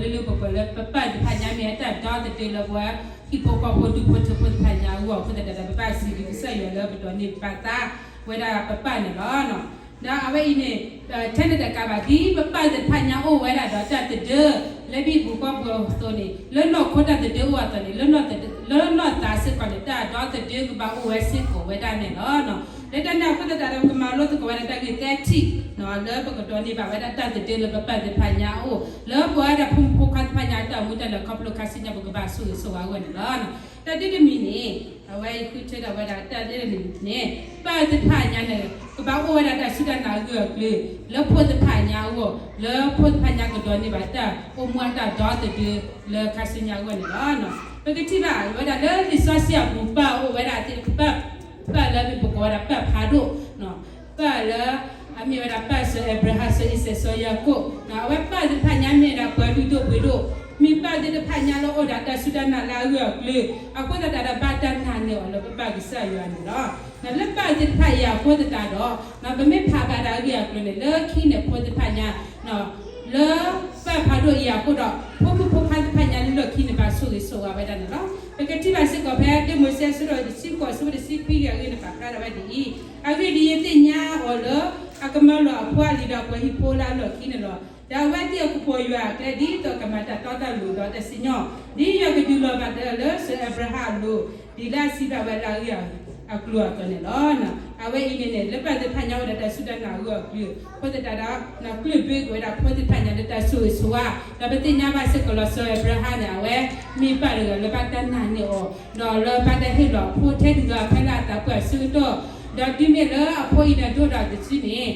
လၢလၢပှဲၤပှဲၤလၢပပၢ်သ့ၣ်တဖၣ်ညါမ့ၢ်အတၢ်ဒီသဒၢလၢပှၤဟံၣ်ဖိဃီဖိဒူဖိထၢဖိသ့ၣ်တဖၣ်ညါအဂီၢ်အဃိသတးဒီး ပဘၣ်စံးဘျုးကစၢ်ယွၤလၢပဒိးန့ၢ်ဘၣ်သါဝဲဒၣ်ပပၢ်န့ၣ်လီၤ. ဒီးအဝဲအံၤန့ၣ် ထဲန့ၣ်တကးဘၣ် ဒ်ပပၢ်သ့ၣ်တဖၣ်ညါအိၣ်ဝဲဒၣ်ဒီးတၢ်သဒၢ လၢဟံၣ်ပူၤဃီပူၤအသိးန့ၣ် လၢနီၢ်ခိတၢ်သဒၢအိၣ်အသိးန့ၣ် လၢနီၢ်သးစ့ၢ်ကီးန့ၣ် တၢ်ဒီသဒၢကဘၣ်အိၣ်ဝဲစ့ၢ်ကီးဝဲဒၣ်န့ၣ်လီၤ. လၢတၢ်န့ၣ်အဃိသတးဒီး ပကမၤလိသကိးဝဲဒၣ်တၢ်ဂ့ၢ်သၢထံၣ် လၢပကဒိးန့ၢ်ဘၣ်ဝဲဒၣ်တၢ်သဒၢလၢပပၢ်သ့ၣ်တဖၣ်ညါအအိၣ် လၢပဝဲဒၣ်ဖိမုၣ်ဖိခွါသ့ၣ်တဖၣ်ညါအတၢ်အိၣ်မူတၢ်လဲၤခီဖျိခါဆူညါ ပကဘၣ်ဆိၣ်ဂ့ၤဆိၣ်ဝါအဂီၢ်န့ၣ်လီၤ. တၢ်တမံၤန့ၣ် အဝဲအံၤဃုထၢဒီးဝဲဒၣ်တၢ်တမံၤန့ၣ် ပၢ်သ့ၣ်တဖၣ်ညါန့ၣ် ကဘၣ်အိၣ်ဝဲဒၣ်တၢ်စူၢ်တၢ်နာ်အဂၢၢ်အကျၢၤ လၢဖိသ့ၣ်တဖၣ်ညါအဂီၢ် လၢဖိသ့ၣ်တဖၣ်ညါကဒိးန့ၢ်ဘၣ်တၢ်အိၣ်မူအတၢ်ဒီသဒၢလၢခါဆူညါအဂီၢ်န့ၣ်လီၤ. ပကထံၣ်ဘၣ်ဝဲဒၣ်လၢလံာ်စီဆှံအပူၤ ပၢ်အိၣ်ဝဲဒၣ်သ့ၣ်တဖၣ် ပၢ်လၢပကိးဝဲဒၣ်ပၢ်ဖးဒိၣ် ပၢ်လၢ အမ့ၢ်ဝဲဒၣ်ပၢ်စီၤအၤဘြၤဟၣ် စီၤအံၤစဲး စီၤယၤကိာ် အဝဲပၢ်သ့ၣ်တဖၣ်ညါမ့ၢ်ဝဲဒၣ်ပှၤလုၢ်ဒိၣ်ပှ့ၤဒိၣ် မ့ၢ်ပၢ်သ့ၣ်တဖၣ်ညါလၢအိၣ်ဒီးတၢ်စူၢ်တၢ်နာ်လၢအဂၢၢ်အကျၢၤ အဃိသတးဒီးဘၣ်တၢ်နာ်န့ၢ်အီၤလၢပပၢ်ကစၢ်ယွၤန့ၣ်လီၤ. လၢပၢ်သ့ၣ်တဖၣ်အံၤအဃိသတးဒီး ပမ့ၢ်ဖးဘၣ်ဒၣ်အဂ့ၢ်အကျိၤန့ၣ် လၢခံန့ၣ်ဖိသ့ၣ်တဖၣ်ညါ လၢပၢ်ဖးဒိၣ်အံၤအဃိဒီး ဖိမုၣ်ဖိခွါသ့ၣ်တဖၣ်ညါလၢလီၢ်ခံန့ၣ် ဘၣ်ဆိၣ်ဂ့ၤဆိၣ်ဝါဝဲဒၣ်န့ၣ်လီၤ. ပကထံၣ်ဘၣ်စ့ၢ်ကီးဖဲ တၢမိၤၡ့ အဆၢဒိၣ်တဆံဃိး အဆၢဖိတဆံခွံဂ့ၢ်အဂ့ၢ်န့ၣ် ပာ်ဖျါထီၣ်ဝဲဒ်အံၤ, အဂ့ၢ်ဒ်အံၤ သ့ၣ်ညါအီၤလၢ အကမၢလီၤအဖိအလံၤဒီးပှၤဟံၣ်ဖိလၢအလီၢ်ခံန့ၣ်လီၤ. ဒီးအဝဲသ့ၣ်အကပီၤယွၤအကျဲ ဒ်သိးကမၤတၢ်တီတၢ်လိၤဒီးတၢ်စံၣ်ညီၣ်, ဒ်ယွၤကဒုးလီၤဘၣ်တၢ်လၢစီၤအၤဘြၤဟၣ်အလိၤ ဒ်လၢအစံးဘၣ်ဝဲလၢအဂ့ၢ်အကျိၤအသိးန့ၣ်လီၤ. အဝဲအံၤန့ၣ်န့ၣ် လၢပၢ်သ့ၣ်တဖၣ်ညါအိၣ်ဒီးတၢ်စူၢ်တၢ်နာ်အဂၢၢ်အကျၢၤ အဃိသတးဒီး ကျၢၢ်ဘၢက့ၤဝဲဒၣ်ဖိသ့ၣ်တဖၣ်ညါလၢတၢ်ဆိၣ်ဂ့ၤဆိၣ်ဝါ, ဒီးပသ့ၣ်ညါဘၣ်စ့ၢ်ကီးလီၤ စီၤအၤဘြၤဟၣ်န့ၣ် အဝဲမ့ၢ်ပၢ်တဂၤလၢဘၣ်တၢ်နာ်န့ၢ်အီၤ, ဒီးလၢဘၣ်တၢ်ဟ့ၣ်လီၤအဖိထဲတဂၤဖဲလၢအသးပှၢ်အဆၢကတီၢ်, ဒီးတုၤမ့ၢ်လၢအဖိအံၤန့ၣ်ဒိၣ်ဒီးတစုန့ၣ်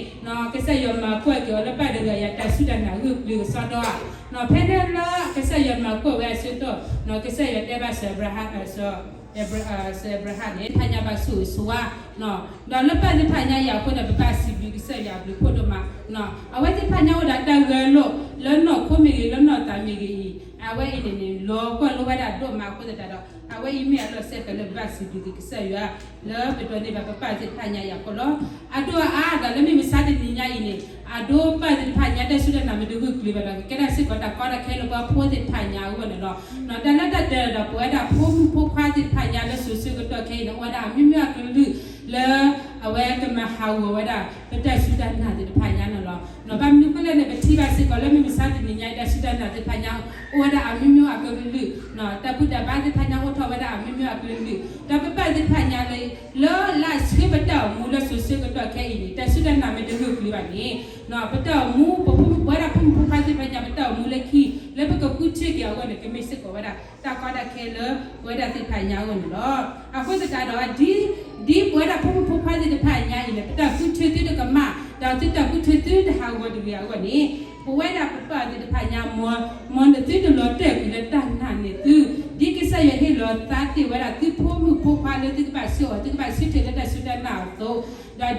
ကစၢ်ယွၤမၤကွၢ်က့ၤအီၤလၢပၢ်တဂၤအံၤ တၢ်စူၢ်တၢ်နာ်ဂၢၢ်ကျၢၤကစီဒီဧါ, ဖဲန့ၣ်လၢကစၢ်ယွၤမၤကွၢ်ဝဲအဆၢကတီၢ်, ကစၢ်ယွၤတဲဘၣ်စီၤအၤဘြၤဟၣ် စီၤအၤဘြၤဟၣ်န့ၣ် သ့ၣ်တဖၣ်ညါဘၣ်ဆိၣ်ဂ့ၤဆိၣ်ဝါ, ဒီးလၢပၢ်သ့ၣ်တဖၣ်ညါအံၤအဃိန့ၣ် ပဘၣ်စံးဘျုးကစၢ်ယွၤအဘျုးဖးဒိၣ်မး, အဝဲသ့ၣ်တဖၣ်ညါအိၣ်ဒီးတၢ်ဂဲၤလိာ် လၢနီၢ်ခိမ့ၢ်ဂ့ၤ လၢနီၢ်သးမ့ၢ်ဂ့ၤအံၤ, အဝဲအံၤန့ၣ်န့ၣ် လီၤကွၢ်လိဝဲဒၣ်ဒိၣ်မးအဃိသတးဒီး အဝဲအံၤမ့ၢ်အလီၢ်စ့ၢ်ကီးလၢပဘၣ်စံးဘျုးက့ၤကစၢ်ယွၤ လၢပဒိးန့ၢ်ဘၣ်ပပၢ်သ့ၣ်တဖၣ်ညါအံၤအဃိလီၤ. အဒိၣ်အါဒီးလၢမုၢ်မဆါတနံၤညါအံၤန့ၣ် အဒိပၢ်သ့ၣ်တဖၣ်ညါတၢ်စူၢ်တၢ်နာ်မ့ၢ်တဂၢၢ်ကျၢၤဘၣ်ဒီး ကကဲထီၣ်စ့ၢ်ကီးတၢ်ကီတၢ်ခဲလၢပှၤဖိသ့ၣ်တဖၣ်ညါအဂီၢ်န့ၣ်လီၤ. တၢ်လၢတၢ်ဒၢးဒီးပဝဲဒၣ်ဖိမုၣ်ဖိခွါသ့ၣ်တဖၣ်ညါလၢစိၤဆၢကတီၢ်ခဲအံၤန့ၣ် အိၣ်ဝဲဒၣ်အမျိုးမျိုးအကလုာ်လၢ အဝဲကမၤဟးဂီၤဝဲဒၣ်ပတၢ်စူၢ်တၢ်နာ်သ့ၣ်တဖၣ်ညါန့ၣ်လီၤ. ဘၣ်မနုၤအဃိလဲၣ်န့ၣ် ပထံၣ်ဘၣ်စ့ၢ်ကီးလၢမုၢ်မဆါတနံၤညါအံၤ တၢ်စူၢ်တၢ်နာ်သ့ၣ်တဖၣ်ညါ အိၣ်ဝဲဒၣ်အမျိုးမျိုးအကလုာ်, တၢ်ဘူၣ်တၢ်ဘါသ့ၣ်တဖၣ်ညါ အိၣ်ထီၣ်ဝဲဒၣ်အမျိုးမျိုးအကလုာ်, ဒီးပပၢ်သ့ၣ်တဖၣ်ညါလၢ လၢလၢဆှၢပတၢ်အိၣ်မူလၢစိၤဆၢကတီၢ်ခဲအံၤန့ၣ် တၢ်စူၢ်တၢ်နာ်မ့ၢ်တဂၢၢ်ကျၢၤဘၣ်န့ၣ် ပတၢ်အိၣ်မူ ပဖိမုၣ်ပဝဲဒၣ်ဖိမုၣ်ဖိခွါသ့ၣ်တဖၣ်ညါ ပတၢ်အိၣ်မူလၢခံ လၢပကဃုထၢက့ၤအဂီၢ်န့ၣ် ကမ့ၢ်စ့ၢ်ကီးဝဲဒၣ် တၢ်ကီတၢ်ခဲလၢပဝဲဒၣ်သ့ၣ်တဖၣ်ညါအဂီၢ်န့ၣ်လီၤ. အဃိသတးဒီး ဒ် ဒ်ပဝဲဒၣ်ဖိမုၣ်ဖိခွါသ့ၣ်တဖၣ်ညါအံၤန့ၣ် ပတၢ်ဃုထၢသုတကမၣ် ဒီးသုတၢ်ဃုထၢသုတဟးဂီၤတဂ့ၤအဂီၢ်န့ၣ် ပဝဲဒၣ်ပပၢ်သ့ၣ်တဖၣ်ညါ မ် မ်နသုတလီၤတဲာ်ကွံာ်လၢတၢ်နာ်န့ၢ်သု ဒ်ကစၢ်ယွၤဟ့ၣ်လီၤသးသ့ၣ်ဝဲဒၣ်သုဖိမုၣ်ဖိခွါလၢသုကဘၣ်ဆှၢအီၤ သုကဘၣ်ဆၢထၢၣ်လၢတၢ်စူၢ်တၢ်နာ်အသိး,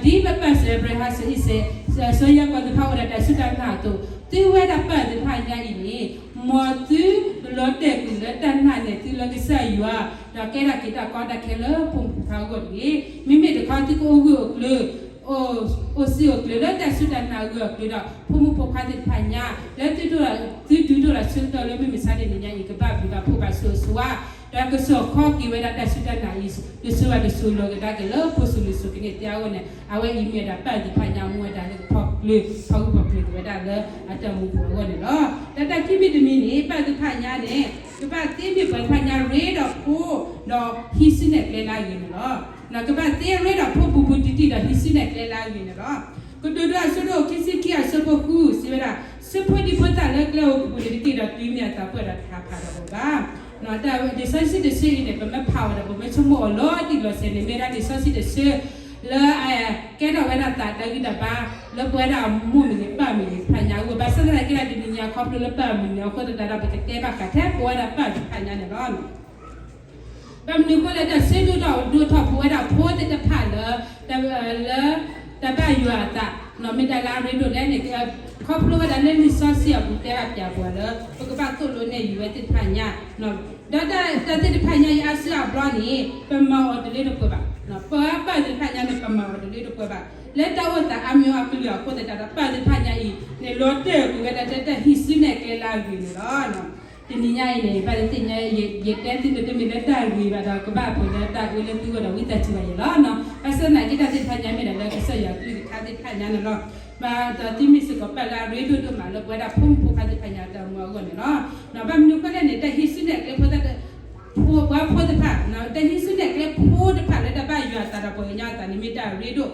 ဒီးဒ်ပပၢ်စီၤအၤဘြၤဟၣ် စီၤအံၤစဲး စီၤယၤကိာ်သ့ၣ်တဖၣ်အိၣ်ဒီးတၢ်စူၢ်တၢ်နာ်အသိး, သုဝဲဒၣ်ပၢ်သ့ၣ်တဖၣ်ညါအံၤန့ၣ် မ်သုတလီၤတဲာ်ကွံာ်လၢတၢ်နာ်န့ၢ်သုလၢကစၢ်ယွၤ, ဒီးကဲထီၣ်က့ၤတၢ်ကီတၢ်ခဲလၢဖိမုၣ်ဖိခွါအဂီၢ်တဂ့ၤ. မ့မ့ၢ်တခီသုကအိၣ်ဂၢၢ်အိၣ်ကျၢၤ အိၣ်စ့အိၣ်ကျၢၤလၢတၢ်စူၢ်တၢ်နာ်အဂၢၢ်အကျၢၤဒီး ဖိမုၣ်ဖိခွါသ့ၣ်တဖၣ်ညါ လၢသုဒိၣ် သုဒုးဒိၣ်ထီၣ်ဆၢကတီၢ်လၢမုၢ်မဆါတနံၤညါအံၤ ကဘၣ်ဘျုးဘၣ်ဖှိၣ်ဘၣ်ဆိၣ်ဂ့ၤဆိၣ်ဝါ, ဒီးကစိာ်ခီက့ၤဝဲဒၣ်တၢ်စူၢ်တၢ်နာ်အံၤ တစိၤဘၣ်တစိၤလီၤကဒါက့ၤလၢဖိစိၤလံၤစိၤကန့ၢ်သ့အဂီၢ်န့ၣ် အဝဲအံၤမ့ၢ်ဝဲဒၣ်ပၢ်သ့ၣ်တဖၣ်ညါ မူဝဲဒၣ်လၢကဖီၣ်ကျၢၤ ဖီၣ်ဂၢၢ်ဖီၣ်ကျၢၤက့ၤဝဲဒၣ်လၢအတၢ်မူပူၤအဂီၢ်န့ၣ်လီၤ. တၢ်တၢ်ခံမံၤတမံၤန့ၣ် ပၢ်သ့ၣ်တဖၣ်ညါန့ၣ် ကဘၣ်သ့မ့ၢ်ပှၤတဖၣ်ညါရ့ဒီးဖိ ဒီးဟံးစုနဲၣ်ကျဲလၢအဂ့ၤန့ၣ်လီၤ. ကဘၣ်သ့ရ့ဒီးဖိပူၤပူၤတံၢ်တံၢ်ဒီးဟံးစုနဲၣ်ကျဲလၢအဂ့ၤန့ၣ်လီၤ. ကတိၤဒိအဆၢဒိၣ်ခံဆံခံအဆၢဖိဃုစံးဝဲဒၣ်, ဆှၢဖိဒံဖိသၣ်လၢကျဲဧိၤကပူၤန့ၣ်တက့ၢ်ဒီး တုၤမ့ၢ်အသးပှၢ်ဒီးတဟးဖးဒီးအီၤဘၣ်. လံာ်စီဆှံတဆၢအံၤန့ၣ် ပမ့ၢ်ဖးအီၤဒီး ပမ့ၢ်ဆိကမိၣ်အီၤလီၤတံၢ်လီၤဆဲးန့ၣ် မ့ၢ်ဒၣ်လံာ်စီဆှံတဆၢ လၢအကဲထီၣ်ဝဲဒၣ်သးတၢ်ဂံၢ်တၢ်ဘါ လၢပဝဲဒၣ်မိၢ်မ့ၢ်ဂ့ၤ ပၢ်မ့ၢ်ဂ့ၤ တဖၣ်ညါအဂီၢ် ဘၣ်ဆၣ်သနာ်က့ဒၣ်တနံၤညါခီဖျိလၢပၢ်မုၢ်နံၤအဃိသတးဒီး ပကတဲဘၣ်ဃးထဲပဝဲဒၣ်ပၢ်သ့ၣ်တဖၣ်ညါန့ၣ်လီၤ. ဘၣ်မနုၤအဃိလဲၣ် တၢ်ဆၢဒိၣ်ထီၣ်ဒိၣ်ထီၣ်ပဝဲဒၣ်ဖိသ့ၣ်တဖၣ်လၢ လၢ တၢ်ဘၣ်ယွၤအသး မ့ၢ်တၢ်လၢအရ့ဒိၣ်လဲၣ်န့ၣ် ခီဖျိဝဲဒၣ်လၢလံာ်စီဆှံအပူၤတဲဘၣ်ပျးပှၤလၢ ပကဘၣ်သိၣ်လိနဲၣ်ယုၤဝဲသ့ၣ်တဖၣ်ညါ ဒီးတၢ်သ့ၣ်တဖၣ်ညါအံၤအါစုအါဘျီန့ၣ် ပမၤအီၤတလၢတပှဲၤဘၣ်. ပပၢ်သ့ၣ်တဖၣ်ညါန့ၣ် ပမၤအီၤတလၢတပှဲၤဘၣ်. လၢတၢ်အိၣ်သးအါမံၤအါကလုာ်အဃိသတးဒီး ပၢ်သ့ၣ်တဖၣ်ညါအံၤ န့ၣ်လီၤတဲာ်ကွံာ်ဝဲဒၣ်တၢ်ဟံးစုနဲၣ်ကျဲလၢအဂ့ၤန့ၣ်လီၤ. တနံၤညါအံၤန့ၣ် ဘၣ်သ့ၣ်သ့ၣ်ညါ ယတဲသုတမ့ၢ်လၢတၢ်ဂ့ၤဘၣ်ဒီး ကဘၣ်ပှဲၤလၢတၢ်အၢလၢသုဂီၢ်ဒီး ဝံသးစူၤဘၣ်ယဲလီၤ. ဘၣ်ဆၣ်သနာ်က့ တၢ်သ့ၣ်တဖၣ်ညါမ့ၢ်ဒၣ်လၢကစၢ်ယွၤအကလုၢ်ကထါသ့ၣ်တဖၣ်ညါန့ၣ်လီၤ. ဘၣ်ဒီးသုမ့ၢ်စ့ၢ်ကီးပၢ်လၢအရ့ဒိၣ်ဒိၣ်မးလၢ ပဝဲဒၣ်ဖိမုၣ်ဖိခွါသ့ၣ်တဖၣ်ညါတၢ်မူအဂီၢ်န့ၣ်လီၤ. ဘၣ်မနုၤအဃိလဲၣ်န့ၣ် တၢ်ဟံးစုနဲၣ်ကျဲဖိသၣ် ဖိ ပှၤဖိသ့ၣ်တဖၣ် တၢ်ဟံးစုနဲၣ်ကျဲဖိသ့ၣ်တဖၣ်လၢတၢ်ဘၣ်ယွၤအသးဒီးပှၤကညီအသးန့ၣ် မ့ၢ်တၢ်အရ့ဒိၣ်.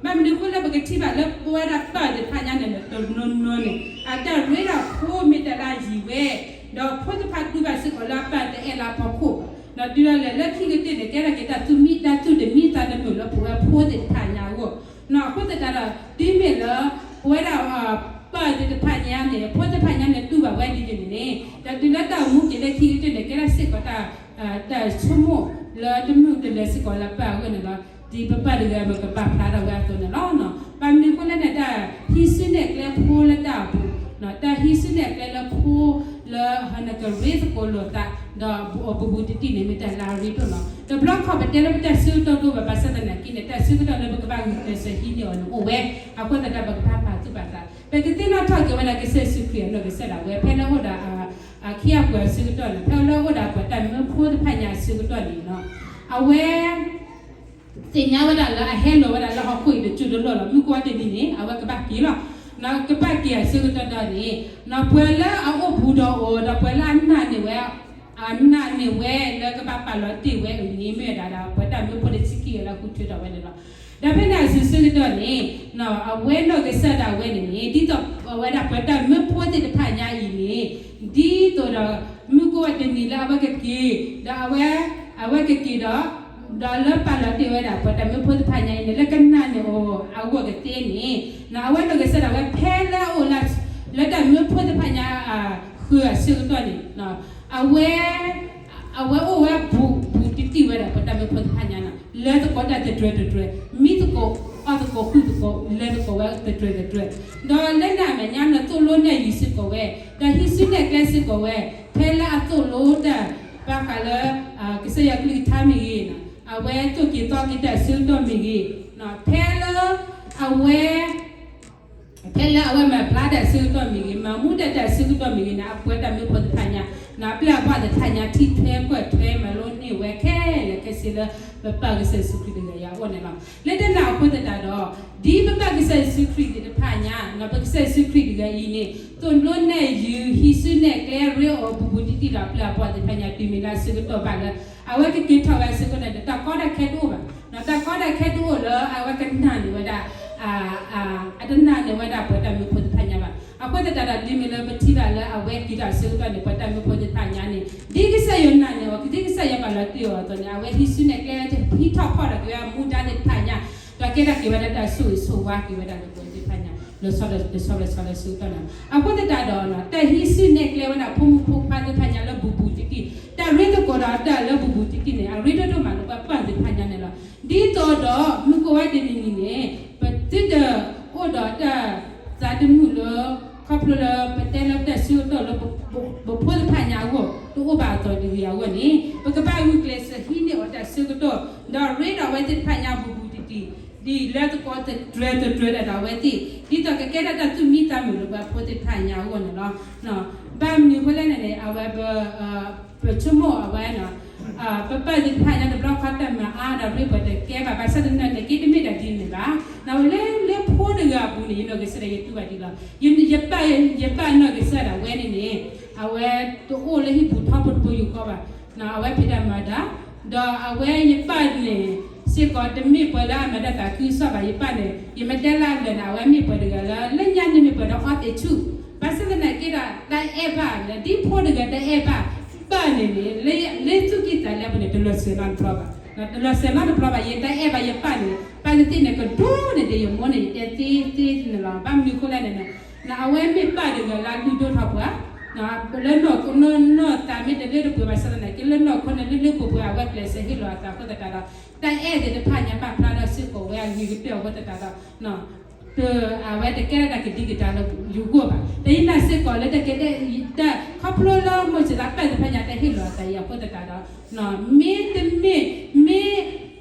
ဘၣ်မနုၤအဃိလၢပကထံၣ်ဘၣ်လၢပဝဲဒၣ်ပၢ်သ့ၣ်တဖၣ်ညါန့ၣ် တနီၤနီၤန့ၣ် အတၢ်ရ့ဒိၣ်ဖိမ့ၢ်တၢ်လၢအယံၤဝဲ, ဒီးဖိသ့ၣ်တဖၣ်တူၢ်ဘၣ်စ့ၢ်ကီးလၢအပၢ်တအဲၣ်လၢအဖီခိၣ်ဘၣ်. ဒီးတုၤလီၤလဲာ်လၢခံကတၢၢ်န့ၣ် ကဲထီၣ်က့ၤတၢ်သူၣ်မံတၢ်သူၣ်တမံသးတမုာ်လၢပဝဲဖိသ့ၣ်တဖၣ်ညါအဂီၢ်. အဃိသတးဒီး ဒ်မ့ၢ်လၢ ပဝဲဒၣ် ပၢ်သ့ၣ်တဖၣ်ညါန့ၣ် ဖိသ့ၣ်တဖၣ်ညါန့ၣ် တူၢ်ဘၣ်ဝဲဒ်န့ၣ်န့ၣ် ဒီးတုၤလၢတၢ်အိၣ်မူက့ၤလၢခံကတၢၢ်န့ၣ် ကဲထီၣ်စ့ၢ်ကီးတၢ် တၢ်ဆိကမိၣ်လၢတမုာ်တလၤစ့ၢ်ကီးလၢပၢ်အဂီၢ်န့ၣ်လီၤ. ဒ်ပပၢ်တဂၤပကပာ်ဖျါထီၣ်ဝဲအသိးန့ၣ်လီၤ. ဘၣ်မနုၤအဃိလဲၣ်န့ၣ် တၢ်ဟံးစုနဲၣ်ကျဲဖိလၢတၢ်အပူၤ, တၢ်ဟံးစုနဲၣ်ကျဲလၢဖိလၢ နကရ့သကိးလိာ်သး ဒီးဘူးဘူးတံၢ်တံၢ်န့ၣ် မ့ၢ်တၢ်လၢအရ့ဒိၣ်လီၤ. တဘျီခီပတဲလၢပတၢ်ဆၢကတီၢ်တအိၣ်ဘၣ် ဘၣ်ဆၣ်သနာ်က့န့ၣ် တၢ်ဆၢကတီၢ်လၢပကဘၣ်ဂုာ်ကျဲးစၢးဟံးန့ၢ်အီၤန့ၣ်အိၣ်ဝဲ, အဃိသတးဒီးပကဘၣ်ပာ်သူၣ်ပာ်သး ပကသ့ၣ်နီၣ်ထီၣ်က့ၤဝဲဒၣ်ကစၢ်ယ့ၣ်ၡူးခရံာ်အနီၢ်ကစၢ်ဒၣ်ဝဲ ဖဲလၢအိၣ်ဒီး အခ့အပှၤအဆၢကတီၢ်န့ၣ် ဖဲလၢအိၣ်ဒီးပှၤတၢ်မၢဖိသ့ၣ်တဖၣ်ညါအဆၢကတီၢ်န့ၣ်လီၤ. အဝဲ သ့ၣ်ညါဝဲဒၣ်လၢအဟဲလီၤဝဲဒၣ်လၢဟီၣ်ခိၣ်အံၤတစိၢ်တလီၢ်လီၤ. မုၢ်ကဝီၤတနံၤန့ၣ် အဝဲကဘၣ်က့ၤလီၤ. ကဘၣ်က့ၤအဆၢကတီၢ်ဒီးန့ၣ် ပှၤလၢအအိၣ်ဘူးဒီးအီၤ ဒီးပှၤလၢအနာ်န့ၢ်ဝဲ အနာ်န့ၢ်ဝဲလၢကဘၣ်ပာ်လီၤတ့ၢ်ဝဲအံၤန့ၣ် မ့ၢ်ဝဲဒၣ်ဒီး ပှၤတၢ်မၢဖိတဆံခံဂၤလၢဃုထၢထီၣ်ဝဲန့ၣ်လီၤ. ဒီးဖဲန့ၣ်အဆၢကတီၢ်န့ၣ် အဝဲနီၢ်ကစၢ်ဒၣ်ဝဲန့ၣ်န့ၣ် ဒ်သိးအဝဲဒၣ်ပှၤတၢ်မၢဖိသ့ၣ်တဖၣ်ညါအံၤန့ၣ် ဒ်သိးဒီး မုၢ်ကဝီၤတနံၤလၢအဝဲကက့ၤ ဒီးအဝဲ အဝဲကက့ၤဒီး ဒီးလၢပာ်လီၤတ့ၢ်ဝဲဒၣ် ပှၤတၢ်မၢဖိသ့ၣ်တဖၣ်ညါအံၤန့ၣ် လၢကနာ်န့ၢ်အီၤအဂီၢ်ကသ့န့ၣ် အဝဲနီၢ်ကစၢ်ဒၣ်ဝဲဖဲလၢအအိၣ်လၢ လၢတၢ်မၢဖိသ့ၣ်တဖၣ်ညါ ဃုာ်အဆၢကတီၢ်န့ၣ် အဝဲ အဝဲအိၣ်ဝဲဘူးဘူးတံၢ်တံၢ်ဝဲဒၣ် ပှၤတၢ်မၢဖိသ့ၣ်တဖၣ်ညါန့ၣ် လၢသကိးတၢ်တတြဲၤတတြဲၤ မံသကိး အီၣ်သကိး ဃုသကိး လဲၤသကိးဝဲတတြဲၤတတြဲၤ ဒီးလၢန့ၣ်အမဲာ်ညါန့ၣ် သိၣ်လိနဲၣ်ယုာ်စ့ၢ်ကီးဝဲ ဒီးဟံးစုနဲၣ်ကျဲစ့ၢ်ကီးဝဲ ဖဲလၢအသိၣ်လိတၢ် ဘၣ်ဃးလၢ ကစၢ်ယွၤကလုၢ်ကထါမ့ၢ်ဂ့ၤ အဝဲသိၣ်က့ၤသီက့ၤတၢ်အဆၢကတီၢ်မ့ၢ်ဂ့ၤ ဖဲလၢ အဝဲ ဖဲလၢအဝဲမၤဘျါတၢ်အဆၢကတီၢ်မ့ၢ်ဂ့ၤ မၤမူဒၣ်တၢ်အဆၢကတီၢ်မ့ၢ်ဂ့ၤန့ၣ် အပှၤတၢ်မၢဖိသ့ၣ်တဖၣ်ညါ အပျဲၢ်အဘီၣ်သ့ၣ်တဖၣ်ညါ ထံၣ်ထွဲကွၢ်ထွဲမၤလိန့ၢ်ဝဲခဲလၢာ်ခဲဆ့လၢ ပပၢ်ကစၢ်ယ့ၣ်ၡူးခရံာ်တဂၤအံၤအအိၣ်န့ၣ်လီၤ. လၢတၢ်န့ၣ်အဃိသတးဒီး ဒ်ပပၢ်ကစၢ်ယ့ၣ်ၡူးခရံာ်သ့ၣ်တဖၣ်ညါ ပကစၢ်ယ့ၣ်ၡူးခရံာ်တဂၤအံၤန့ၣ် သိၣ်လိနဲၣ်ယုာ် ဟံးစုနဲၣ်ကျဲရ့အီၤဘူးဘူးတံၢ်တံၢ်ဒီးအပျဲၢ်အဘီၣ်သ့ၣ်တဖၣ်ညါ တုၤမ့ၢ်လၢအဆၢကတီၢ်ဘၣ်လၢ အဝဲကက့ၤထီၣ်ဝဲအဆၢကတီၢ်န့ၣ် တၢ်ကီတၢ်ခဲတအိၣ်ဘၣ် တၢ်ကီတၢ်ခဲတအိၣ်လၢအဝဲကနာ်န့ၢ်ဝဲဒၣ် အတနာ်န့ၢ်ဝဲဒၣ်ပှၤတၢ်မၢဖိသ့ၣ်တဖၣ်ညါဘၣ်. အဃိသတးဒီး ဒ်မ့ၢ်လၢပထံၣ်ဘၣ်လၢအဝဲက့ၤထီၣ်အဆၢကတီၢ်န့ၣ် ပှၤတၢ်မၢဖိသ့ၣ်တဖၣ်ညါန့ၣ် ဒ်ကစၢ်ယွၤနာ်န့ၢ်အီၤ ဒ်ကစၢ်ယွၤပာ်လီၤတ့ၢ်အီၤအသိးန့ၣ် အဝဲဟံးစုနဲၣ်ကျဲ ဟံးထီၣ်ဖီၣ်ဒီးက့ၤဝဲအမူဒါသ့ၣ်တဖၣ်ညါ ဒီးကဲထီၣ်က့ၤဝဲဒၣ်တၢ်ဆိၣ်ဂ့ၤဆိၣ်ဝါက့ၤဝဲဒၣ်လၢပှၤသ့ၣ်တဖၣ်ညါ လီၤဆီလီၤဆီလၢအဆၢကတီၢ်န့ၣ် အဃိသတးဒီး တၢ်ဟံးစုနဲၣ်ကျဲဝဲဒၣ်ဖိမုၣ်ဖိခွါသ့ၣ်တဖၣ်ညါလၢဘူးဘူးတံၢ်တံၢ် တၢ်ရ့သကိးဒီးတၢ်လၢဘူးဘူးတံၢ်တံၢ်န့ၣ် အရ့ဒိၣ်ဒိၣ်မးလၢပှၤပၢ်သ့ၣ်တဖၣ်ညါန့ၣ်လီၤ. ဒ်သိးဒီးမုၢ်ကဝီၤတနံၤနံၤန့ၣ် ပသုတအိၣ်ဒီးတၢ်သးတမုာ်လၢ ခီဖျိလၢပတဲလၢတၢ်ဆၢကတီၢ်လၢ ပဖိသ့ၣ်တဖၣ်ညါအဂီၢ် တအိၣ်ဘၣ်အသိးတဂ့ၤအဂီၢ်န့ၣ် ပကဘၣ်ဂုာ်ကျဲးစၢးဟံးန့ၢ်အီၤတၢ်ဆၢကတီၢ် ဒီးရ့ဒီးအဝဲသ့ၣ်တဖၣ်ညါဘူးဘူးတံၢ်တံၢ် ဒ်လၢသကိးတတြဲၤတတြဲၤဒၣ်ဒီးအဝဲသ့ၣ် ဒ်သိးကကဲထီၣ်တၢ်သူၣ်မံသးမုာ်လၢပှၤဖိသ့ၣ်တဖၣ်ညါအဂီၢ်န့ၣ်လီၤ. ဘၣ်မနုၤအဃိလဲၣ်န့ၣ်န့ၣ် အဝဲ ပဆိကမိၣ်အဝဲ ပပၢ်သ့ၣ်တဖၣ်ညါတဘျီခီတၢ်မၤအါဒီးရ့ပှၤတကဲဘၣ် ဘၣ်ဆၣ်သနာ်က့တမ့ၢ်ဒၣ်ဒ်န့ၣ်ဘၣ်. လၢ လၢဖိတဂၤအပူၤန့ၣ် ယနီၢ်ကစၢ်ဒၣ်ယတူၢ်ဘၣ်ဒ်လီၤ. ယ ယပၢ် ယပၢ်နီၢ်ကစၢ်ဒၣ်ဝဲန့ၣ်န့ၣ် အဝဲတအိၣ်လၢဟံၣ်ပူၤထီဘိတဘိယူၢ်ဃီဘၣ်. အဝဲဖံးတၢ်မၤတၢ် ဒီးအဝဲယပၢ်န့ၣ် စ့ၢ်ကီးတမ့ၢ်ပှၤလၢအမၤတၢ်သးခုကစီၣ်ဘၣ် ယပၢ်န့ၣ် ယမ့ၢ်တဲလၢအလၢာ်န့ၣ် အဝဲမ့ၢ်ပှၤတဂၤလၢ လၢညါန့ၣ်မ့ၢ်ပှၤဒီးအီသံးဆူၣ် ဘၣ်ဆၣ်သနာ်က့ဒီး တၢ်အဲၣ်ဘၣ်လၢ ဒ်ဖိတဂၤတၢ်အဲၣ်ဘၣ် ပၢ်န့ၣ်န့ၣ် လၢသူၣ်ကံၢ်သးလဲပူၤန့ၣ် တလီၤစဲၤနီတဘျီဘၣ်. တလီၤစဲၤနီတဘျီဘၣ် ယတၢ်အဲၣ်ဘၣ်ယပၢ်န့ၣ် ပၢ်ကသ့ၣ်န့ၣ် ကဒိၣ်န့ၢ်ဒံးယမိၢ်န့ၣ် ယတဲသ့သ့န့ၣ်လီၤ. ဘၣ်မနုၤအဃိလဲၣ်န့ၣ် အဝဲမ့ၢ်ပၢ်တဂၤလၢအလုၢ်ဒိၣ်ထီၣ်ပှၤ လၢနီၢ် နီၢ်သးမ့ၢ်တလၢတပှဲၤဘၣ်ဆၣ်သနာ်က့ လၢနီၢ်ခိန့ၣ် လၢလၢပှဲၤပှဲၤ အဝဲကျဲးစၢးဟ့ၣ်လီၤအသးအဃိသတးဒီး တၢ်အဲၣ်သ့ၣ်တဖၣ်ညါပာ်ဖျါထီၣ်စ့ၢ်ကီးဝဲအဂ့ၤကတၢၢ်အဃိသတးဒီး အဝဲတကဲထီၣ်တၢ်ကဒံကဒါလၢယဂီၢ်ဘၣ်. ဒီးယနာ်စ့ၢ်ကီးလၢတကဲ တၢ်ခီဖျိလၢမိၢ်စံးသးပၢ်သ့ၣ်တဖၣ်ညါတၢ်ဟ့ၣ်လီၤအသးအံၤအဃိသတးဒီး မ့တမ့ၢ် မ့ၢ်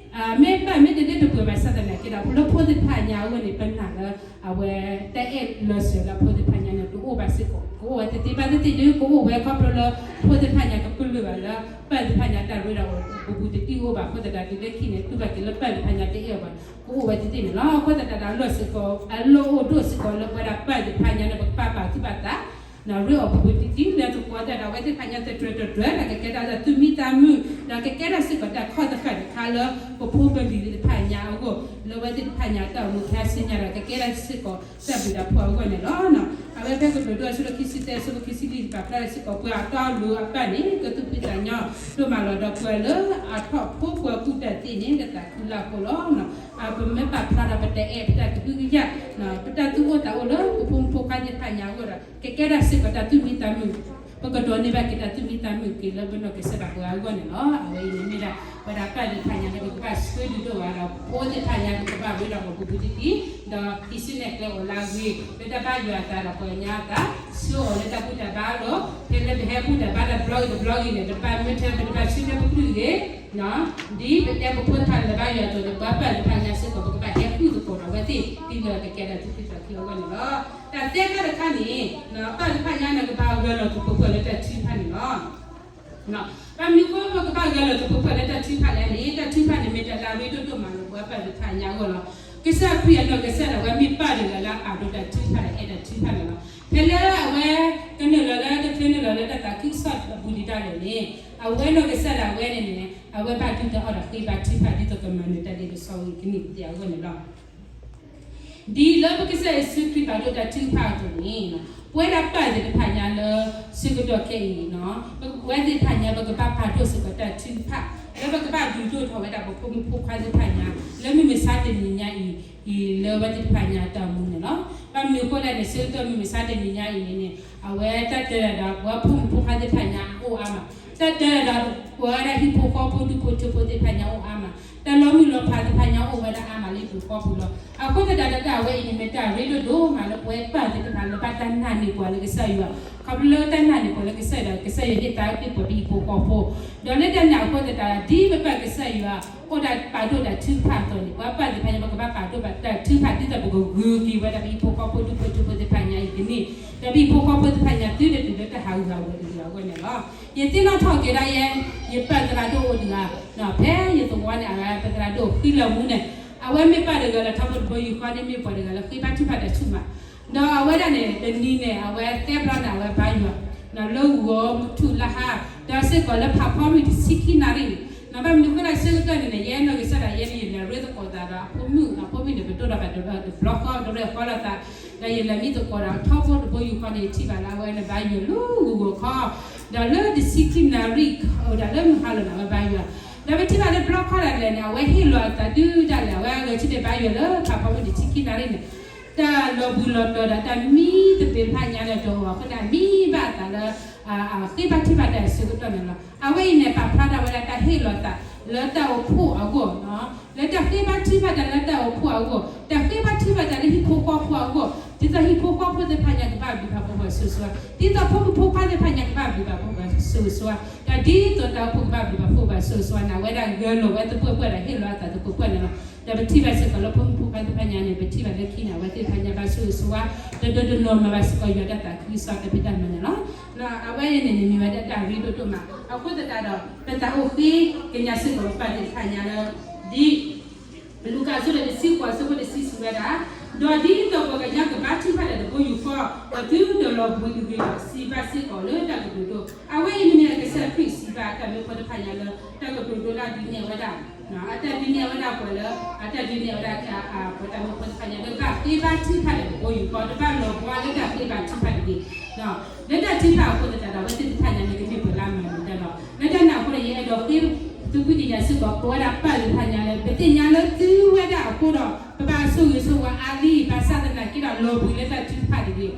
မ့ၢ်ပၢ်မ့ၢ်တလၢတပှဲၤဘၣ်ဆၣ်သနာ်က့ ဒီးလၢဖိသ့ၣ်တဖၣ်ညါအဂီၢ်န့ၣ် ပနာ်လၢ အဝဲတၢ်အဲၣ်လီၤစၢၤလၢဖိသ့ၣ်တဖၣ်ညါန့ၣ် တအိၣ်ဘၣ်စ့ၢ်ကီး, ကအိၣ်ဝဲတသ့ဘၣ်တသ့ၣ်ဒုး ကအိၣ်ဝဲခီဖျိလၢ ဖိသ့ၣ်တဖၣ်ညါကပလၢၢ်ဘၣ်လၢ ပၢ်သ့ၣ်တဖၣ်ညါတၢ်ရ့ဒီးအီၤ ဘူးဘူးတံၢ်တံၢ်အိၣ်ဘၣ်အဃိသတးဒီး တုၤလၢခံန့ၣ် တူၢ်ဘၣ်က့ၤလၢပၢ်သ့ၣ်တဖၣ်ညါတအဲၣ်အီၤဘၣ် ကအိၣ်ဝဲတသ့ၣ်န့ၣ်လီၤ. အဃိသတးဒီး အလီၢ်စ့ၢ်ကီး အလီၢ်အိၣ်ဒိၣ်စ့ၢ်ကီးလၢပဝဲဒၣ်ပၢ်သ့ၣ်တဖၣ်ညါန့ၣ် ပကပာ်ပာ်သူၣ်ပာ်သး ရ့အီၤဘူးဘူးတံၢ်တံၢ်လၢသကိးတၢ်ဒီး အဝဲသ့ၣ်တဖၣ်ညါတတြၢၤတတြၢၤ ဒီးကကဲထီၣ်တၢ်သူၣ်မံသးမုာ် ဒီးကကဲထီၣ်စ့ၢ်ကီးတၢ်ခီၣ်တဃာ်တခါလၢ ပဖိပလံၤသ့ၣ်တဖၣ်ညါအဂီၢ် လၢအဝဲသ့ၣ်တဖၣ်ညါတၢ်အိၣ်မူခါဆူညါဒီး ကကဲထီၣ်စ့ၢ်ကီးတၢ်ဘျုးတၢ်ဖှိၣ်အဂီၢ်န့ၣ်လီၤ. အဝဲဖဲကတိၤဒိ အဆၢဒိၣ်ခံဆံသၢ အဆၢဖိခံဆံလွံၢ် ပာ်ဖျါထီၣ်စ့ၢ်ကီး ပှၤအတီအလိၤအပၢ်န့ၣ် ကသူၣ်ဖှံသးညီဒိၣ်မးလီၤ. ဒီးပှၤလၢအထီၣ်ဖိပှၤကူၣ်တၢ်သ့န့ၣ် ကသးခုလၢ်အဃိလီၤ. ပမ့ၢ်ပာ်ဖျါဒီး ပတၢ်အဲၣ် ပတၢ်ကဟုကယာ် ပတၢ်သူၣ်အိၣ်သးအိၣ်လၢပဖိမုၣ်ဖိခွါသ့ၣ်တဖၣ်ညါအဂီၢ်ဒီး ကကဲထီၣ်စ့ၢ်ကီးတၢ်သူၣ်မံသးမုာ်, ပကဒိးန့ၢ်ဘၣ်က့ၤတၢ်သူၣ်မံသးမုာ်က့ၤလၢပနီၢ်ကစၢ်ဒၣ်ပှၤအဂီၢ်န့ၣ်လီၤ. အဝဲအံၤန့ၣ်မ့ၢ်ဒၣ် ပဝဲဒၣ်ပၢ်သ့ၣ်တဖၣ်ညါန့ၣ် ပကဘၣ်ဆှၢဒုးဒိၣ်ဝဲဒီး ဖိသ့ၣ်တဖၣ်ညါ ပကဘၣ်ရ့ဒီးအီၤဘူးဘူးတံၢ်တံၢ် ဒီးဟံးစုနဲၣ်ကျဲအီၤလၢအဂ့ၤ လၢတၢ်ဘၣ်ယွၤအသးဒီးပှၤကညီအသး ဆှၢအီၤလၢတၢ်ဘူၣ်တၢ်ဘါလီၤ. ဖဲလၢပဟဲဘူၣ်တၢ်ဘါတဘျီဂ့ၤတဘျီဂ့ၤန့ၣ် တဘၣ်မ့ၢ်ထဲ ပတဘၣ်ဆူမဲာ်ပကလုၢ်ဂ့ၤ ဒ်ပတဲပဖိသ့ၣ်တဖၣ်လၢဘၣ်ယွၤအသိးန့ၣ် ပှၤပၢ်သ့ၣ်တဖၣ်ညါစ့ၢ်ကီး ပကဘၣ်ဟဲဃုသကိးဒီးအဝဲသ့ၣ် ဒ်သိးကကဲထီၣ်တၢ်သူၣ်ခုသးခုအဂီၢ်န့ၣ်လီၤ. တၢ်သၢခါတခါန့ၣ် ပၢ်သ့ၣ်တဖၣ်ညါန့ၣ် ကဘၣ်ဂၢၢ်လီၤသပှၢ်ပှၢ်လၢတၢ်ထုကဖၣ်န့ၣ်လီၤ. ဘၣ်မနုၤအဃိပကဘၣ်ဂၢၢ်လီၤသပှၢ်ပှၢ်လၢတၢ်ထုကဖၣ်လဲၣ်န့ၣ် တၢ်ထုကဖၣ်န့ၣ်မ့ၢ်တၢ်လၢအရ့ဒိၣ်ဒိၣ်မးလၢ ပှၤပၢ်သ့ၣ်တဖၣ်ညါအဂီၢ်လီၤ. ကစၢ်ခရံာ်အနီၢ်ကစၢ်ဒၣ်ဝဲမ့ၢ်ပၢ်တဂၤလၢအပာ်ဒိၣ်တၢ်ထုကဖၣ်ဒီးအဲၣ်တၢ်ထုကဖၣ်န့ၣ်လီၤ. ဖဲလၢအဝဲကနုာ်လီၤလၢ တချုးနုာ်လီၤလၢတၢ်သးခုကစီၣ်အပူၤဒံးဒၣ်လဲာ်န့ၣ် အဝဲနီၢ်ကစၢ်ဒၣ်ဝဲန့ၣ်န့ၣ် အဝဲဘၣ်ဒုးတၢ်အီၣ်ဒီးဃ့ဘါထုကဖၣ် ဒ်သိးကမၤနၢၤတၢ်ဒ်သိးစီၤဝံၤကနံၣ်ပသ့ၣ်အဂီၢ်န့ၣ်လီၤ. ဒ်လၢပကစၢ်ယ့ၣ်ၡူးခရံာ်ပာ်ဒိၣ်တၢ်ထုကဖၣ်အသိးန့ၣ် ပဝဲဒၣ်ပၢ်သ့ၣ်တဖၣ်ညါလၢ ဆၢကတီၢ်ခဲအံၤန့ၣ် ပဝဲသ့ၣ်တဖၣ်ညါ ပကဘၣ်ပာ်ဒိၣ်စ့ၢ်ကီးတၢ်ထုကဖၣ် လၢပကဘၣ်ဒုးဒိၣ်ထီၣ်ဝဲဒၣ်ပဖိမုၣ်ဖိခွါသ့ၣ်တဖၣ်ညါ လၢမုၢ်မဆါတနံၤညါအံၤ အံၤလၢအဝဲသ့ၣ်တဖၣ်ညါတၢ်အိၣ်မူန့ၣ်လီၤ. ဘၣ်မနုၤအဃိလဲၣ်န့ၣ် ဆၢကတီၢ်မုၢ်မဆါတနံၤညါအံၤန့ၣ်န့ၣ် အဝဲတၢ်တဲဒၣ်ဒီးပှၤဖိမုၣ်ဖိခွါသ့ၣ်တဖၣ်ညါအိၣ်အါမး, တၢ်တဲဒၣ်ဒီးပဝဲဒၣ်ဟံၣ်ဖိဃီဖိဒူၣ်ဖိထၢဖိသ့ၣ်တဖၣ်ညါအိၣ်အါမး, တၢ်လီၤမုၢ်လီၤဖးသ့ၣ်တဖၣ်ညါအိၣ်ဝဲဒၣ်အါမးလၢဟံၣ်ပူၤဃီပူၤလီၤ. အဃိသတးဒီးတၢ်ဝဲအံၤန့ၣ် မ့ၢ်တၢ်ရ့ဒိၣ်ဒိၣ်မးလၢပဝဲပၢ်သ့ၣ်တဖၣ်လၢဘၣ်တၢ်နာ်န့ၢ်ပှၤလၢကစၢ်ယွၤ, ခီဖျိလၢတၢ်နာ်န့ၢ်ပှၤလၢကစၢ်ယွၤ ကစၢ်ယွၤဟ့ၣ်သါက့ၤပှၤပဟံၣ်ဖိဃီဖိ, ဒီးလၢတၢ်န့ၣ်အဃိသတးဒီး ဒ်ပပၢ်ကစၢ်ယွၤ အိၣ်ဒၣ်ပာ်ဒိၣ်တၢ်ထုကဖၣ်အသိးန့ၣ် ပှၤပၢ်သ့ၣ်တဖၣ်ညါ ပကဘၣ်ပာ်ဒိၣ်ဘၣ်တၢ်ထုကဖၣ် ဒ်သိးပကဂုာ်က့ၤဝဲဒၣ်ပဟံၣ်ဖိဃီဖိဒူၣ်ဖိထၢဖိသ့ၣ်တဖၣ်ညါအံၤကန့ၢ်, ဒီးပဟံၣ်ဖိဃီဖိသ့ၣ်တဖၣ်ညါသုတတုၤလၢတၢ်ဟးဂူာ်ဟးဂီၤတဂ့ၤအဂီၢ်န့ၣ်လီၤ. ယသ့ၣ်နီၣ်ထီၣ်က့ၤဒၣ်ယဲ ယပၢ်သရၣ်ဒိၣ်အိၣ်တဂၤ, ဖဲယသဝီန့ၣ် အဝဲပသရၣ်ဒိၣ်ဃံလၤမူန့ၣ် အဝဲမ့ၢ်ပၢ်တဂၤလၢထီဘိတဘိယူၢ်ဃီန့ၣ် မ့ၢ်ပှၤတဂၤလၢဃ့ဘါထုကဖၣ်တၢ်ဆူၣ်မး, ဒီးအဝဲဒၣ်န့ၣ် တနံၤန့ၣ် အဝဲသၢဘျီန့ၣ် အဝဲဘါယွၤ လၢဂီၤမုၢ်ထူၣ်လၢဟါ, ဒီးစ့ၢ်ကီးလၢဖးဖီမုၢ်တဆံခံနၣ်ရံၣ်န့ၣ်, ဘၣ်မနုၤအဃိလၢဆၢကတီၢ်န့ၣ်န့ၣ် ယဲနီၢ်ကစၢ်ဒၣ်ယဲန့ၣ် ယလဲၤရ့သကိးသးဒီးအဖိမုၣ်, အဖိမုၣ်န့ၣ် ပဒိၣ်ဒီးဘၣ်တဘျီဃီ တရဲၣ်ဃီလိာ်သး, ဒီးယလဲၤမံသကိးဒီးထီဘိတဘိယူၢ်ဃီန့ၣ် ယထံၣ်ဘၣ်လၢအဝဲန့ၣ်ဘါယွၤလၢဂီၤဂီၤခီ, ဒီးလၢတဆံခံနၣ်ရံၣ် ဒီးလၢမုၢ်ဟါလီၤန့ၣ် အဝဲဘါယွၤ, ဒီးပထံၣ်ဘၣ်လၢဘျီခီဒၣ်လဲာ်န့ၣ် အဝဲဟ့ၣ်လီၤအသးဒုးဒၣ်လဲာ် အဝဲအဂဲၤဆၢထၢၣ်ဘါယွၤလၢဖးဖီမုၢ်တဆံခံနၣ်ရံၣ်န့ၣ် တၢ်လီၤဘှံးလီၤတီၤဒီး တၢ်မံသပ့ၤတဖၣ်ညါန့ၣ် တအိၣ်အဃိန့ၣ် အမံဘၣ်အသးလၢ ဃ့ဘါထုကဖၣ်တၢ်အဆၢကတီၢ်န့ၣ်လီၤ. အဝဲအံၤန့ၣ် ပာ်ဖျါထီၣ်ဝဲဒၣ်တၢ်ဟ့ၣ်လီၤသးလၢတၢ်အိၣ်ဖှိၣ်အဂီၢ်, လၢတၢ်ဃ့ဘါထုကဖၣ်တၢ်လၢတၢ်အိၣ်ဖှိၣ်အဂီၢ်, တၢ်ဃ့ဘါထုကဖၣ်တၢ်လၢဟံၣ်ဖိဃီဖိအဂီၢ်, ဒ်သိးဟံၣ်ဖိဃီဖိသ့ၣ်တဖၣ်ညါကဘၣ်ဘျုးဘၣ်ဖှိၣ်ဘၣ်ဆိၣ်ဂ့ၤဆိၣ်ဝါ, ဒ်သိးဖိမုၣ်ဖိခွါသ့ၣ်တဖၣ်ညါကဘၣ်ဘျုးဘၣ်ဖှိၣ်ဘၣ်ဆိၣ်ဂ့ၤဆိၣ်ဝါ, ဒီးဒ်သိးတၢ်အိၣ်ဖှိၣ်ကဘၣ်ဘျုးဘၣ်ဖှိၣ်ဘၣ်ဆိၣ်ဂ့ၤဆိၣ်ဝါန့ၣ် အဝဲဒၣ်ဂၢၢ်လီၤဝဲသပှၢ်ပှၢ်ဒီးဟ့ၣ်လီၤအသးသပှၢ်ပှၢ်န့ၣ်လီၤ. ဒီးပထံၣ်ဘၣ်စ့ၢ်ကီးလၢဖိမုၣ်ဖိခွါသ့ၣ်တဖၣ်ညါန့ၣ် ပထံၣ်ဘၣ်လၢခံန့ၣ် အဝဲသ့ၣ်တဖၣ်ညါဘၣ်ဆိၣ်ဂ့ၤဆိၣ်ဝါ, ဒီးဒိးတနီၤမၤဘၣ်စ့ၢ်ကီးယွၤတၢ်သးခုကစီၣ်တၢ်ဖံးတၢ်မၤန့ၣ်လီၤ. အဝဲန့ၣ်န့ၣ် မ့ၢ်ဝဲဒၣ်တၢ်ရ့ဒိၣ်ဒိၣ်မး, အဃိသတးဒီး ပသးအိၣ်ဃ့ကညးစ့ၢ်ကီးပပၢ်သ့ၣ်တဖၣ်ညါလၢ ဒ် လူၤကၣ်အဆၢဒိၣ်တဆံဃိး အဆၢဖိတဆံစံးဝဲဒၣ်, ဒီးဒ်သိးပှၤကညီကဘါထုကဖၣ်တၢ်တဘိယူၢ်ဃီ, ဒီးသုတလီၤဘှံးတဂ့ၤဒီး စံးဘၣ်စ့ၢ်ကီးလၢတၢ်ကတိၤဒိ, အဝဲအံၤန့ၣ်မ့ၢ်ကစၢ်ခရံာ်စံးဘၣ်တၢ်မၢဖိတဖၣ်ညါလၢ တၢ်ကတိၤဒိလၢအဒုးနဲၣ်ဝဲဒၣ် အတၢ်ဒုးနဲၣ်ဝဲဒၣ်ပှၤလၢ အတၢ်ဒုးနဲၣ်ဝဲဒၣ် ပှၤတၢ်မၢဖိတဖၣ်ညါလၢဘၣ်ဃ့ဘါထုကဖၣ်တၢ်တဘိယူၢ်ဃီ, တဘၣ်လီၤဘှါလၢတၢ်ဃ့ဘါထုကဖၣ်တဂ့ၤ လၢတၢ်ထုကဖၣ်အဃိသတးဒီး အဝဲသ့ၣ်တဖၣ်ညါန့ၣ် ကမ့ၢ်ပှၤလၢအမၤနၢၤတၢ်လီၤ. လၢတၢ်န့ၣ်အဃိဒီး ယအဲၣ်ဒိးဃ့ သုကွၢ်ကညးစ့ၢ်ကီး ပဝဲဒၣ်ပၢ်သ့ၣ်တဖၣ်ညါလၢ ပသ့ၣ်ညါလၢသုဝဲဒၣ်အဃိဒီး ပဘၣ်ဆိၣ်ဂ့ၤဆိၣ်ဝါအါလံ, ဘၣ်ဆၣ်သနာ်က့ဒီး လီၤဘှံးလၢတၢ်ထုကဖၣ်တဂ့ၤ.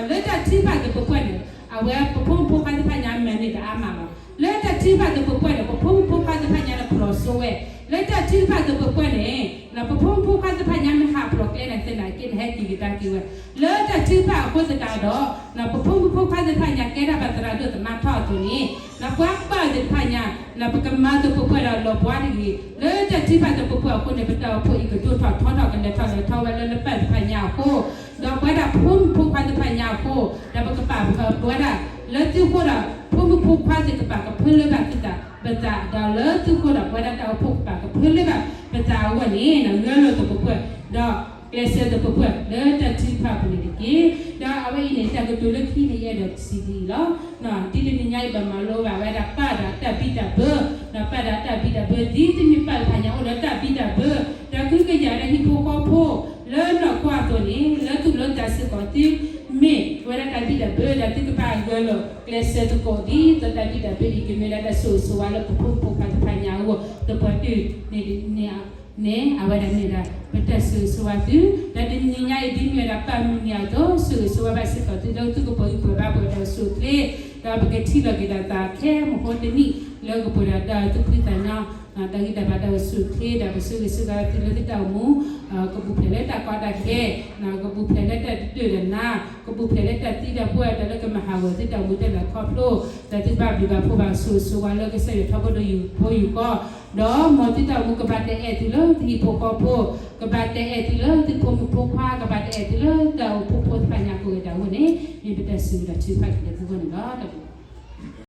လၢတၢ်ထုကဖၣ်သပှၢ်ပှၢ်န့ၣ် အဝဲပဖိမုၣ်ဖိခွါသ့ၣ်တဖၣ်ညါ မၤန့ၢ်တၢ်အါမးလီၤ. လၢတၢ်ထုကဖၣ်သပှၢ်ပှၢ်န့ၣ် ပဖိမုၣ်ဖိခွါသ့ၣ်တဖၣ်ညါန့ၣ် ဖျိးစိဝဲ, လၢတၢ်ထုကဖၣ်သပှၢ်ပှၢ်န့ၣ် ပဖိမုၣ်ဖိခွါသ့ၣ်တဖၣ်ညါ မ့ၢ်ဟးဖျိးကျဲန့ၣ်သနာ်က့န့ၣ် ဟဲက့ၤကဒါက့ၤဝဲ, လၢတၢ်ထုကဖၣ်အဃိသတးဒီး ပဖိမုၣ်ဖိခွါသ့ၣ်တဖၣ်ညါ ကဲထီၣ်ဘၣ်သရၣ်ဒိၣ်သမါထီၣ် အဃိန့ၣ် ဒီးပှၤပၢ်သ့ၣ်တဖၣ်ညါ ဒီးပကမၤသပှၢ်ပှၢ်ဒီးလီၤဘှါတဂ့ၤ လၢတၢ်ထုကဖၣ်သပှၢ်ပှၢ်အဃိန့ၣ် ပတၢ်အိၣ်ဖှိၣ်အံၤကဒိၣ်ထီၣ်ထီထီၣ်ကလဲၤထီၣ်လဲၤထီဝဲလၢလၢပၢ်သ့ၣ်တဖၣ်ညါအဃိ ဒီးပဝဲဒၣ်ဖိမုၣ်ဖိခွါသ့ၣ်တဖၣ်ညါအဃိ ဒီးပကပာ်ပဝဲဒၣ် လၢသုဃိဒီး ဖိမုၣ်ဖိခွါသ့ၣ်ကပာ်ကဖၢလၢဘၣ်သုသး ပသးဒီးလၢသုဃိဒီး ပဝဲဒၣ်တၢ်အိၣ်ဖှိၣ်ကပာ်ကဖၢလၢဘၣ်ပသးအဂီၢ်န့ၣ် ဂဲၤလိာ်သပှၢ်ပှၢ် ဒီးကျဲးစၢးသပှၢ်ပှၢ် လၢတၢ်ထုကဖၣ်အပူၤန့ၣ်တက့ၢ်. ဒီးအဝဲအံၤန့ၣ် တၢ်ကတိၤလၢခံန့ၣ် ယအဲၣ်ဒိးစံးဒ်အံၤလီၤ. ဒ်တနံၤညါအံၤ ပမၤလိဘၣ်ဝဲဒၣ်ပၢ်ဒီးတၢ်ဘံၣ်တၢ်ဘၢ, ဒီးပၢ်ဒီးတၢ်ဘံၣ်တၢ်ဘၢ ဒ်တမ့ၢ်ပၢ်တဖၣ်ညါအိၣ်ဒီးတၢ်ဘံၣ်တၢ်ဘၢ, ဒီးကဟုကယာ်ဒီးဟံၣ်ဖိဃီဖိ လၢနီၢ်ကီၢ်အသိးန့ၣ် လၢသူၣ်လၢသးစ့ၢ်ကီး သုမ့ၢ်ဝဲဒၣ်တၢ်ဘံၣ်တၢ်ဘၢ ဒီးသုကဘၣ်ဂဲၤလိာ်ကျဲးစၢးသကိး ဒ်သိးတၢ်ဘံၣ်တၢ်ဘၢအံၤ ကမ့ၢ်ဒၣ်တၢ်ဆိၣ်ဂ့ၤဆိၣ်ဝါလၢပဖိမုၣ်ဖိခွါသ့ၣ်တဖၣ်ညါအဂီၢ် သပှၢ်တၢၢ်န့ၣ် န့ၣ် အဝဲဒၣ်မ့ၢ်ဒၣ် ပတၢ်ဆိၣ်ဂ့ၤဆိၣ်ဝါသု, ဒီးတနံၤညါအံၤ ဒ်မ့ၢ်ဝဲဒၣ်ပၢ်မုၢ်နံၤအသိး ဆိၣ်ဂ့ၤဆိၣ်ဝါဘၣ်စ့ၢ်ကီးသုလၢသုကပီၤဂံၢ်ပီၤဘါပှၤဒီးအိၣ်ဆူၣ်အိၣ်ချ့, ဒီးပကထံၣ်လိာ်က့ၤဒီးသးခဲမုၢ်ဃိတနံၣ် လၢကပှဲၤဒီးတၢ်သူၣ်ဖှံသးညီ တၢ်ဂံၢ်တၢ်ဘါတၢ်အိၣ်ဆူၣ်အိၣ်ချ့ ဒီးပဆိၣ်ဂ့ၤဆိၣ်ဝါသုလၢသုတၢ်အိၣ်မူ ကပူၤဖျဲးလၢတၢ်ကီတၢ်ခဲ, ကပူၤဖျဲးလၢတၢ်တဒၢၣ်တနါ, ကပူၤဖျဲးလၢတၢ်သံတၢ်ပှၢ် တၢ်လၢကမၤဟးဂီၤသုတၢ်အိၣ်မူတၢ်လဲၤခီဖျိ, ဒီးသုဘၣ်ဘျုးဘၣ်ဖှိၣ်ဘၣ်ဆိၣ်ဂ့ၤဆိၣ်ဝါလၢကစၢ်ယွၤထီဘိဒီးယူၤဖိယူၤဃီ, ဒီးမ်သုတၢ်အိၣ်မူကဘၣ်တၢ်အဲၣ်သုလၢသုဟံၣ်ဖိဃီဖိ, ကဘၣ်တၢ်အဲၣ်သုလၢသုဖိမုၣ်ဖိခွါ, ကဘၣ်တၢ်အဲၣ်သုလၢတၢ်အိၣ်ဖှိၣ်ဖိသ့ၣ်တဖၣ်ညါကိးဂၤဒဲးအဂီၢ်န့ၣ် မ့ၢ်ပတၢ်စံးဒီးထုကဖၣ်က့ၤလၢသုဂီၢ်န့ၣ်လီၤ. တၢ်ဘျုး